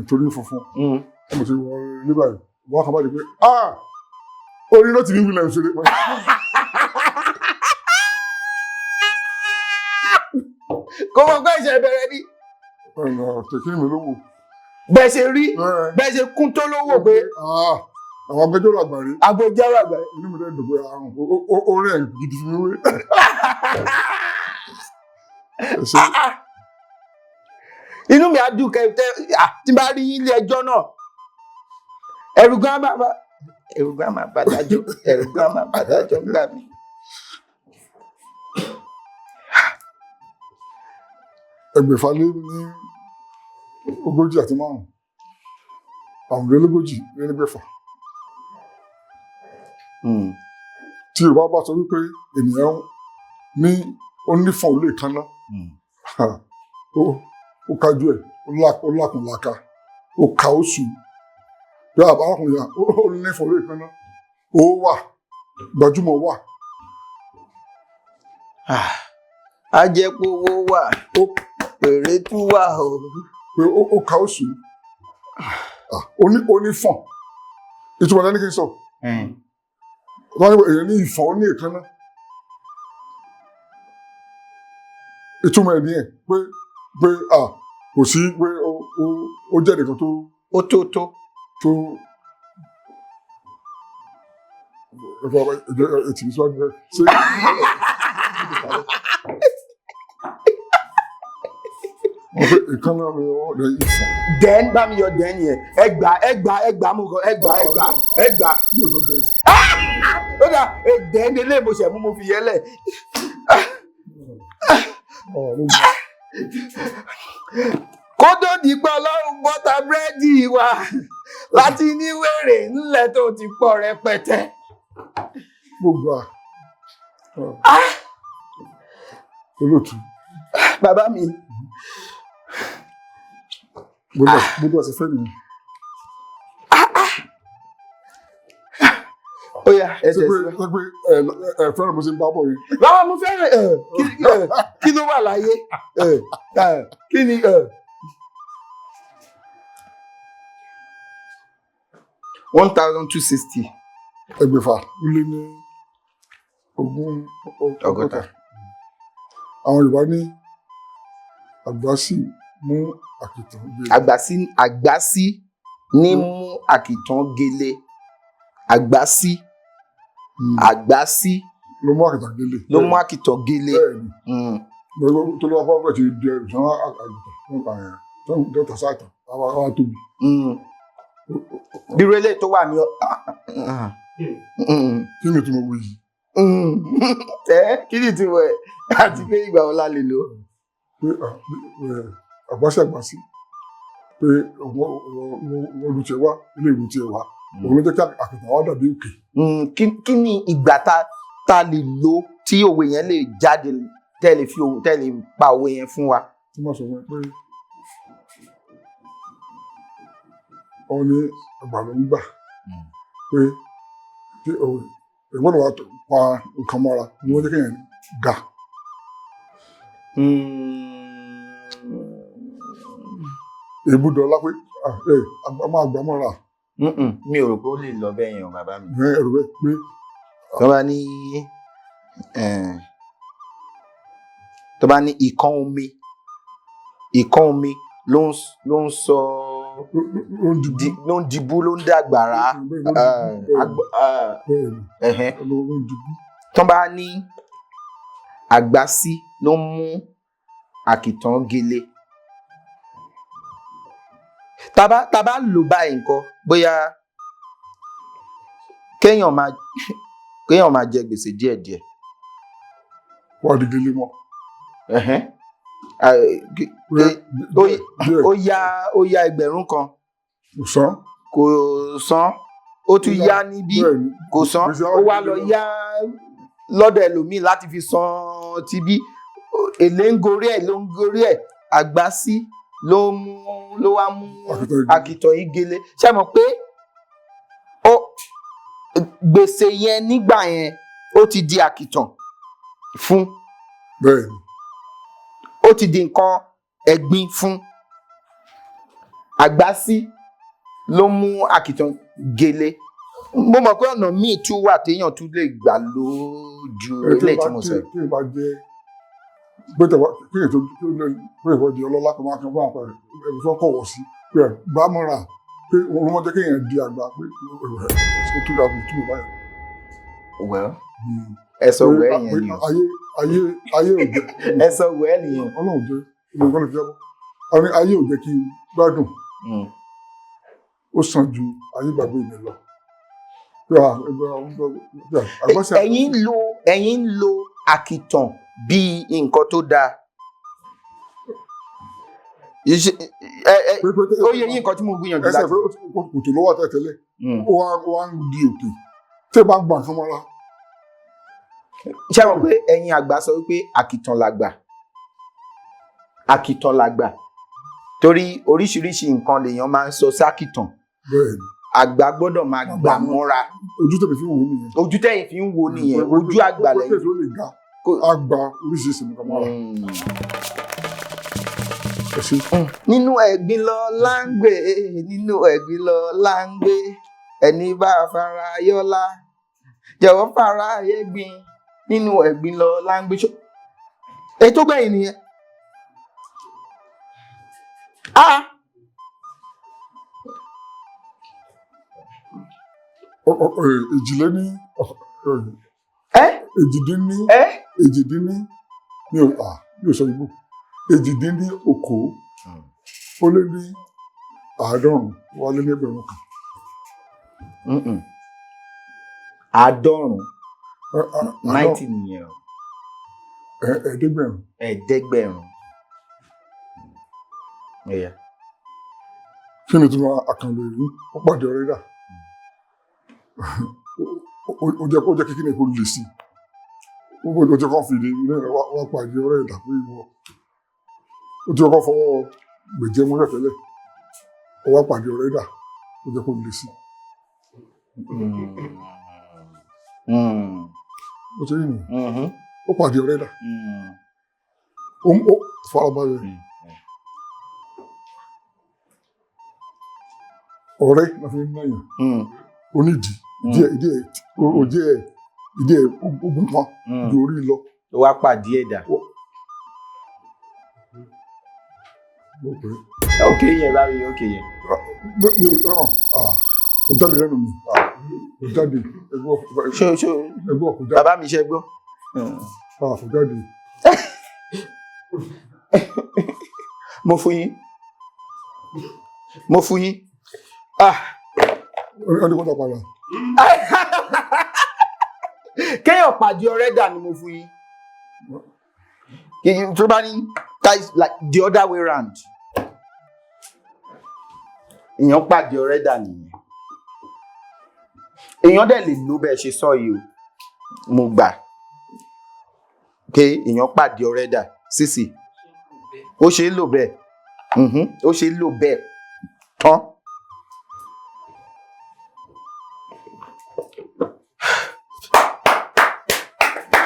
torí funfun. Mo ti wọ ilé báyìí. Wọ́n kàn bá di pé ah! Orí ló ti ní Williams ṣeré. Kò mọ̀ pé ìṣẹ̀ bẹ̀rẹ̀ ni. Ọ̀nà tẹ̀kí mi ló wò. Bẹ́ẹ̀ ṣe rí, bẹ́ẹ̀ ṣe kún tó lówó pé Ah! Àwọn agbẹjọ́rò àgbà rèé. Agbẹjọ́rò àgbà. Inú mi dẹ̀ dùn pé àrùn ó rẹ̀ gidi fi mí wé. Ẹ ṣé. Ah, ah. Inú mi á dùn kẹ tẹ tí n bá rí ilé ẹjọ́ náà. Ẹ̀rù gan á máa bá ẹ̀rù gan á máa bá dájọ́, ẹ̀rù gan á máa bá dájọ́ gbà mí. 645, 635. Tí Yorùbá bá sọ wípé ènìyàn ní ó nífọ̀n ó lè kaná, ó kájú ẹ̀, ó lákùnláka, ó ka ó sùn bí arákùnrin yà ó nífọ̀n ó lè kaná, ó wà gbajúmọ̀ wà. A jẹ́ pé owó wà, ó èrè tún wà o. Pé ó ka ó sùn ó ní ó nífọ̀n, ìtumọ̀ lẹ́ni kí n sọ. Wọ́n ní èèyàn ní ìfọ̀n ó ní èékánná. Ìtumọ̀ ẹ̀ nìyẹn pé à kò sí pé ó jẹ́ nìkan tó Ó tó tó. Tó ẹ̀tì síwájú rẹ̀ ṣé wọ́n pé èékánná rẹ̀ ọwọ́ rẹ̀ ìfọ̀n. Dẹ́n bá mi yọ dẹ́n yẹn. Ẹgbà ẹgbà ẹgbà mo kọ ẹgbà ẹgbà ẹgbà. Yóò tó dẹ̀. Ó dà, dẹ́n ilé mo ṣẹ̀ mú mo fi yẹlẹ̀. Ọ̀ ló gbà. Kó tó di pé Ọlọ́run bọ́ta búrẹ́dì wa láti ní wèrè ńlẹ̀ tó ti pọ̀ rẹpẹtẹ. Gbogbo à olóòtú. Bàbá mi. Gbogbo àti fẹ́ nìyẹn. Ó yá, ẹ Ṣé pé tẹ̀síwájú. ṣé pé ẹ fẹ́ràn bó ṣe ń bá bọ̀ yìí? Bàbá, mo fẹ́ràn ẹ. Kí ló wà láyé ẹ ẹ kí ni ẹ. 1260. 620 ó lé ní ogún Ọgọ́ta. Àwọn Yorùbá ní àgbà sì mú àkìtàn gbé. Àgbàsí, àgbàsí ní mú àkìtàn gele. Àgbàsí. Àgbàsí Ló mú àkìtàn gélé. ló mú àkìtàn gele. Bẹ́ẹ̀ ni. Tó lọ́wọ́ fọ́ọ̀rọ̀ ti di ẹrù sọ́nà àgùntàn tó tà sáàtàn àwọn tóbi. Bí relé tó wà ní. Kí ni ìtumọ̀ wí yìí? Ẹ kí ni ìtumọ̀ ẹ̀ àti pé ìgbà wo la lè lò ó? Pé àgbàsí àgbàsí pé wọ́n lu tiẹ̀ wá ilé ìlú tiẹ̀ wá, òun ló jẹ́ kí àkìtàn wa dàbí òkè. Kí ni ìgbà tá lè lò tí òwe yẹn lè jáde, tẹ́ lè fi òwe, tẹ́ lè pa òwe yẹn fún wa? Tí wọ́n sọ fún mi pé wọ́n ní àgbà ló ń gbà pé tí òwe ìgbọ́dọ̀ wa tó pa nǹkan mọ́ra ni wọ́n jẹ́ kéèyàn ga. Èébú dọ́lá pé ẹ a máa gbà mọ́ra. Mi ò rò pé ó lè lọ bẹ́ẹ̀ yẹn o, bàbá mi. Ẹ ẹrù bẹ́ẹ̀ pé Tó bá ní tó bá ní ìkan omi, ìkan omi ló ń sọ ló ń dìbò. Ló ń dibú, ló ń dàgbàrá. Bẹ́ẹ̀ ni. Ẹ̀hẹ́n. Ló ń dìbò. Tó bá ní àgbásí ló ń mú àkìtàn gele, tá bá lò báyìí nǹkan, bóyá kéèyàn máa jẹ gbèsè díẹ̀díẹ̀. Wà á di gele mọ́. Ẹ̀hẹ́n. Pé díẹ̀. Ó yá 1000. Kò sán. Kò san, ó tún yá níbí. Bẹ́ẹ̀ ni. Kò san. Gbèsè Ó wá á lọ di gele. Yá lọ́dọ̀ ẹlòmíì láti fi san tibí. Èlé ń gorí ẹ̀, ló ń gorí ẹ̀. Àgbásí ló mú, ló wá mú Àkìtàn yìí. Àkìtàn yìí gele. Ṣé mọ̀ pé ó gbèsè yẹn nígbà yẹn, ó ti di àkìtàn fún. Bẹ́ẹ̀ ni. Ó ti di nǹkan ẹ̀gbin fún. Àgbásí ló mú àkìtàn gele. Mo mọ̀ pé ọ̀nà míì tún wà téèyàn tún lè gbà lójú eléyìí tí mo sọ yìí. Tí ìbá jẹ́ pé tẹ̀wá kéèyàn tó tó lè pé ìwọ di ọlọ́lá kan máa kan fún àpẹẹrẹ ẹ̀rù tó kọ̀wọ̀ sí pé ẹ̀ gbá mọ́ra pé òun ló jẹ́ kéèyàn di àgbà pé ẹ̀ ó tún dàbí túbọ̀ báyìí. Well, ẹ sọ well yẹn ni o. Ayé ò jẹ́. Ẹ sọ well yẹn. Ọlọ́run jẹ́ ìlú ìkọlù fi jábọ́. Àwọn ayé ò jẹ́ kí n gbádùn, ó sàn ju ayé gbàgbé mi lọ. Pé àgbàṣe. Ẹ̀yin ń lo àkìtàn bíi nǹkan tó dáa. Ó yẹ yín nǹkan tí mo gbìyànjú ẹsẹ̀ láti. pé kòtò ló wà tẹ́tẹ́lẹ̀, ó wá ń di òkè tí ẹ bá gbà nǹkan mọ́ra. Ṣé mọ̀ pé ẹ̀yin àgbà sọ wípé àkìtàn làgbà, àkìtàn làgbà, torí oríṣiríṣi nǹkan lèèyàn máa ń sọ sákìtàn. Bẹ́ẹ̀ ni. Àgbà gbọ́dọ̀ máa gbà mọ́ra. Ojú tèmi fi wò ó nìyẹn. Ojú tẹ̀yin fi ń wo nìyẹn, ojú àgbà lẹ́yìn lẹ́yìn. tó lè ga á gba oríṣiríṣi nǹkan mọ́ra. Ẹ ṣe. Nínú ẹ̀gbin lọ láńgbé, nínú ẹ̀gbin lọ láńgbé, Ẹni bá fara yọlá jọ̀wọ́ fara ẹ̀gbin nínú ẹ̀gbin lọ láńgbé ṣó. Èyí tó gbẹ̀yìn nìyẹn. Ah! Èjìléní Ẹ èjìdínní ẹ èjìdínní mi ò à mi ò sọ ìbò èjìdínní okòó ó lé ní àádọ́rùn-ún wá lé ní ẹgbẹ̀rún kan. Mm-mm. 90 90 nìyẹn o. 500. 500. Ẹ̀yà. Kí ni ìtumọ̀ àkànlò ìlú? Ó pàdé ọ̀rẹ́ dà. Ó jẹ́ kékeré kó lè sí i. Ó jẹ́ kó fi ìdí ilé rẹ̀ wá pàdé ọ̀rẹ́ dà pé ìwọ. Ó ti kọ́kọ́ fọwọ́ gbèjẹ́ mọ́lẹ̀ tẹ́lẹ̀. Ó wá pàdé ọ̀rẹ́ dà. Ó jẹ́ kó lè sí i. Ó ti rí nìyẹn. Ó pàdé ọ̀rẹ́ dà. Ó farabalẹ̀. Ọ̀rẹ́ la fi ń náyàn. Onídìí. Ìdí ẹ̀ òjì ẹ̀ ìdí ẹ̀ ogun kan ju orí lọ. Ó wá pàdé ẹ̀dá. Ó pè é. Ok yẹn bá mi, ok yẹn. Mi ò rán ah kò jáde lẹ́nu mi, ah kò jáde, ẹgbẹ́ Ṣó ṣó ẹgbẹ́ kò jáde. Bàbá mi ṣe gbọ́. Ah, kò jáde. Mo fún yín. Mo fún yín. Ah! Ó ní kó dá padà. Kéèyàn pàdé ọ̀rẹ́ dà ni mo fún yín. Tó bá ní that is like the other way round. Èèyàn pàdé ọ̀rẹ́ dà nìyẹn. Èèyàn dẹ̀ lè lò bẹ́ẹ̀ ṣe sọ yìí o. Mo gbà pé èèyàn pàdé ọ̀rẹ́ dà sísì. Ó ṣe é lò bẹ́ẹ̀. Ó ṣe é lò bẹ́ẹ̀ tán.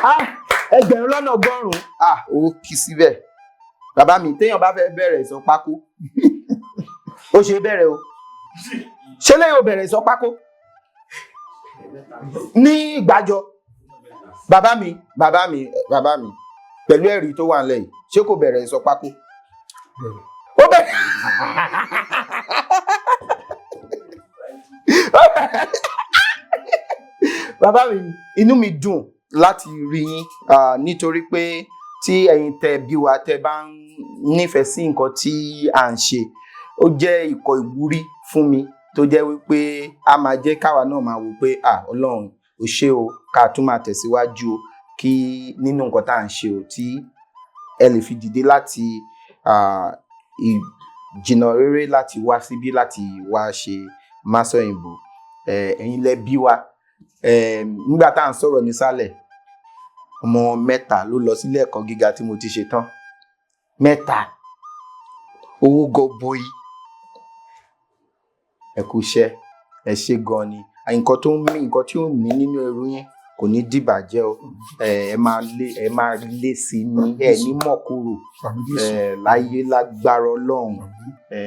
Ah! 100,000. Ah! Owó kì í síbẹ̀. Bàbá mi, téèyàn bá fẹ́ bẹ̀rẹ̀ ìsọ pákó. Ó ṣe é bẹ̀rẹ̀ o. Ṣé lè yóò bẹ̀rẹ̀ ìsọ pákó? Ní ìgbàjọ. Bàbá mi, bàbá mi, bàbá mi, pẹ̀lú ẹ̀rí tó wà nílẹ̀ yìí, ṣé kò bẹ̀rẹ̀ ìsọ pákó? Bẹ̀rẹ̀. Ó bẹ̀rẹ̀. Ó bẹ̀rẹ̀. Bàbá mi, inú mi dùn láti rí yín, nítorí pé tí ẹ̀yin tẹ́ bí wa tẹ́ bá ń nífẹ̀ẹ́ sí nǹkan tí à ń ṣe, ó jẹ́ ìkọ̀ ìwúrí fún mi tó jẹ́ wípé a máa jẹ́ káwa náà máa wò pé, ah, Ọlọ́run ò ṣe o, ká tún máa tẹ̀síwájú o kí nínú nǹkan tá à ń ṣe o, tí ẹ lè fi dìde láti ìjìnà rere láti wá síbí láti wá ṣe Másọ̀yìnbó. Ẹ̀yin lẹ bí wa. Nígbà tá à ń sọ̀rọ̀ nísàlẹ̀, ọmọ mẹ́ta ló lọ sílé ẹ̀kọ́ gíga tí mo ti ṣe tán. 3, owó gọbọi. Ẹ kú iṣẹ́, ẹ ṣé gan ni. Nǹkan tó ń mí, nǹkan tí ó ń mí nínú ẹrú yín kò ní dìbàjẹ́ o. Ẹ máa lé sí i ní, ẹ ní mọ̀ kúrò. Àmín Jésù. Láyé lágbára Ọlọ́run. Àmín. Ẹ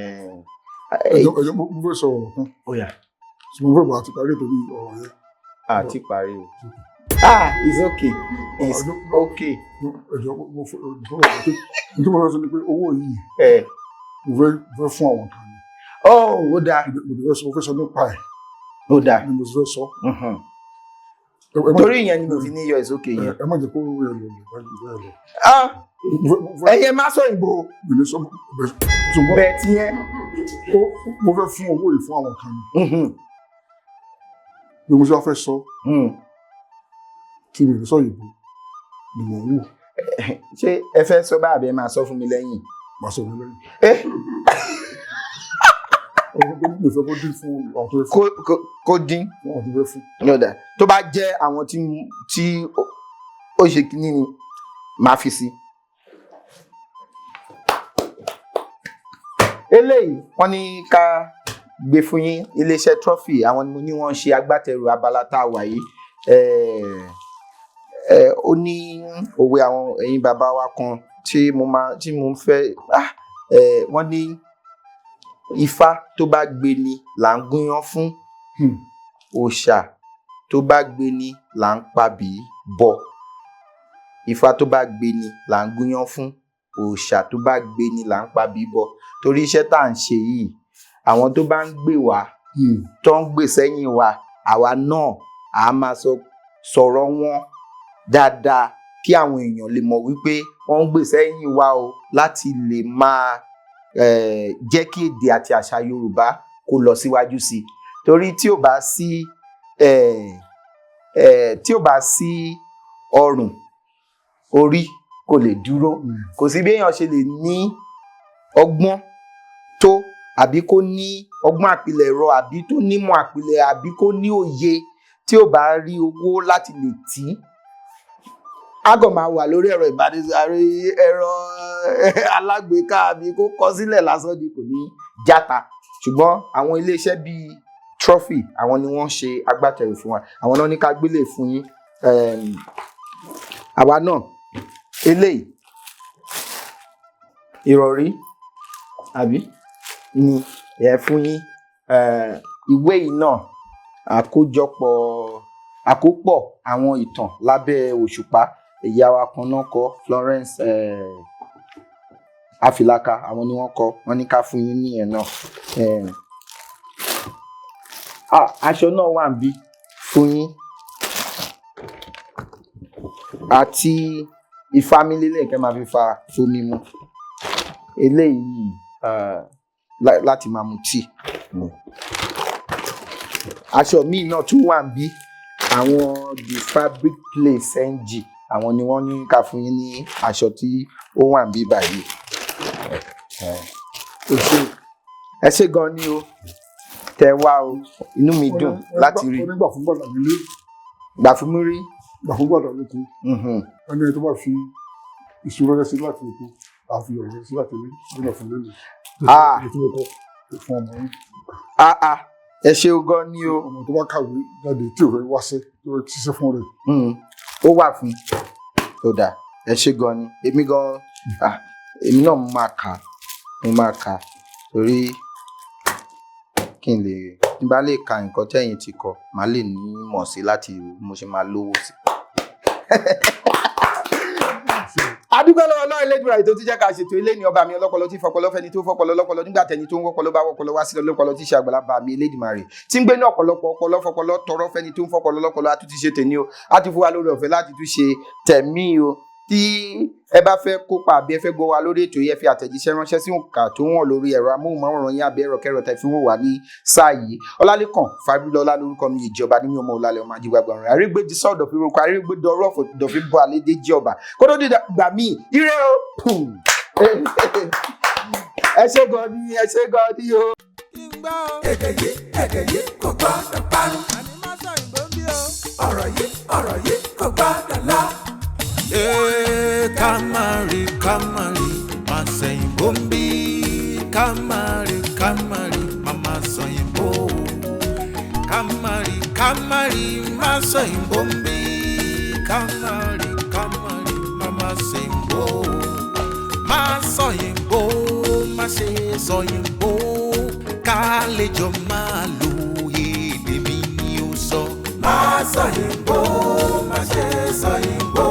Ẹjọ́, mo fẹ́ sọ ọ̀rọ̀ kan. Ó yá. Tí mo fẹ́ bá ti parí ètò yìí, ọ̀rọ̀ yẹn. Àti parí o. Ah, it's okay. It's okay. Ẹjọ́, mo fẹ́ ọ̀rọ̀ tó ní tí mo fẹ́ sọ ni pé owó yìí mo fẹ́ fún àwọn kan ni. Oh, ó dáa. Mo fẹ́ sọ nípa ẹ̀. Ó dáa. Ni mo fẹ́ sọ. Torí ìyẹn ni mo fi ní yọ it's okay yẹn. Ẹ má jẹ́ kó owó yẹn lọ lè bẹ́ẹ̀ lọ. Ah! Ẹyẹ Másọ̀yìnbó. Mi ní sọ bẹ́ẹ̀. Bẹ́ẹ̀ ti yẹn. Mo fẹ́ fún owó yìí fún àwọn kan ni. Bí mo ṣe wá fẹ́ sọ, tí mi ní sọ òyìnbó ni mò ń wò. Ṣé ẹ fẹ́ sọ bá àbí ẹ máa sọ fún mi lẹ́yìn? Màá sọ fún mi lẹ́yìn. Ẹ Ọ̀rọ̀ tó ní ìfẹ́ kó dín fún àwọn tó fẹ́ fún. Kó dín. Fún àwọn tó fẹ́ fún. Yọ̀dà tó bá jẹ́ àwọn tí ó ṣe kíní ni màá fi sí. Eléyìí wọ́n ní ká gbé fún yín, iléeṣẹ́ Trophy, àwọn ni mo ní wọ́n ń ṣe agbátẹrù abala tá a wà yìí. Ó ní òwe àwọn ẹ̀yin bàbá wa kan tí mo máa tí mo ń fẹ́, wọ́n ní ifá tó bá gbé ni là ń gúnyán fún. Òòṣà tó bá gbé ni là ń pabì bọ, Ifá tó bá gbé ni là ń gúnyán fún, òòṣà tó bá gbé ni là ń pabì bọ. Torí iṣẹ́ tá à ń ṣe yìí, àwọn tó bá ń gbè wá, tó ń gbè sẹ́yìn wa, àwa náà à máa sọ̀rọ̀ wọn dáadáa kí àwọn èèyàn lè mọ̀ wípé wọ́n ń gbè sẹ́yìn wa o, láti lè máa jẹ́ kí èdè àti àṣà Yorùbá kó lọ síwájú sí i. Torí tí ò bá sí ọrùn, orí kò lè dúró. Kò sí bí èèyàn ṣe lè ní ọgbọ́n tó, àbí kó ní ọgbọ́n àpilẹ̀rọ, àbí tó nímọ̀ àpilẹ̀, àbí kó ní òye, tí ò bá rí owó láti lè tí á kàn máa wà lórí ẹ̀rọ ìbánisọ̀rọ̀, ẹ̀rọ alágbèéká, àbí kó kọ sílẹ̀ lásán ni, kò ní játa. Ṣùgbọ́n àwọn iléeṣẹ́ bíi Trophy, àwọn ni wọ́n ṣe agbátẹrù fún wa, àwọn náà ní ká gbélé fún yín. Àwa náà eléyìí ìrọ̀rí àbí ni ẹ fún yín. Ìwé yìí náà, àkójọpọ̀ àkópọ̀ àwọn ìtàn lábẹ́ òṣùpá, ìyá wa kan náà kọ, Florence Afilaka, àwọn ni wọ́n kọ. Wọ́n ní ká fún yín níyẹn náà. Aṣọ náà wà níbí fún yín àti ìfamílélẹ̀ kẹ́ máa fi fa fomi mu eléyìí, láti máa mu tíì. Aṣọ míì náà tún wà níbí. Àwọn The Fabric Place NG, àwọn ni wọ́n ní ká fún yín ní aṣọ tí ó wà níbí báyìí. Ẹ ṣé gan ni o, tẹ wá o, inú mi dùn láti rí. Onígbà fún gbàdà nílé. Gbà fún mi rí. Gbà fún gbàdà lóko. Ẹni tó bá fi ìṣòro ránṣẹ́ sí láti oko, àfi ọ̀rọ̀ ránṣẹ́ sí láti ilé nígbà fún lélẹ̀. Ah. Èyí tí mo kọ fún ọmọ yín. Ah ah, ẹ ṣé gan ni o. Ọmọ tó bá kàwé jáde tí ò fẹ́ wáṣẹ́, tó fẹ́ ṣiṣẹ́ fún rẹ̀. Ó wà fún tó dáa. Ẹ ṣé gan ni. Èmi gan, ah, èmi náà mo máa kà, mo máa kà, torí kí n lè tí n bá lè ka nǹkan tẹ́yin ti kọ, màá lè ní mọ̀ sí láti mo ṣe máa lówó sí. Adúgbò lọ́wọ́ náà Elédùmarè ètò tí jẹ́ ká ṣètò ilé ní ọba mi ọlọ́pọlọ tí fọpọlọ fẹ́ni tó fọpọlọ lọ́pọlọ nígbà tẹni tó ń wọ́pọlọ bá wọ́pọlọ wá sílẹ̀ lọ́pọlọ tí ṣe àgbàlagbà mi Elédùmarè tí ń gbé ní ọ̀pọ̀lọpọ̀ ọpọlọ fọpọlọ tọrọ fẹ́ni tó ń fọpọlọ lọ́pọlọ. A tún ti ṣe tèmi o, a ti fún wa lórí ọ̀fẹ́ láti tún ṣe tẹ̀mí o. Tí ẹ bá fẹ́ kópa àbí ẹ fẹ́ gbọ́ wa lórí ètò yìí, ẹ fi àtẹ̀jíṣẹ́ ránṣẹ́ sí òǹkà tó wọ̀n lórí ẹ̀rọ amóhùnmáwòrán yín àbí ẹ̀rọ kẹrọ tẹ̀ fi wò wá ní sáà yìí. Ọlálẹ́kàn Fábílọ́lá lórúkọ mi, ìjọba ní mi ọmọ ọ̀làlẹ̀ ọmọ ajígbàgbà ọ̀run àrígbèjì sọ̀dọ̀ fi roko àrígbèdọ̀rọ̀ dọ̀fi bọ́ àlédè jí ọba kó tó dìgbà gbà mí ire o. Ẹ ṣé gan ni, ẹ ṣé gan ni o. Èdè yìí, èdè yìí kò gbọ́dọ̀ parun. Ọ̀rọ̀ yìí, ọ̀rọ̀ yìí kò gbọ́dọ̀ lọ. Ee, ká má rí, ká má rí, má sẹ̀yìnbó ń bí. Ká má rí, ká má rí, má má sọ̀yìnbó. Ká má rí, ká má rí, má sọ̀yìnbó ń bí. Ká má rí, ká má rí, má má sẹ̀yìnbó. Má sọ̀yìnbó, má ṣe sọ̀yìnbó. Ká lè jọ máa lo èdè mi ni ó sọ. Má sọ̀yìnbó, má ṣe sọ̀yìnbó.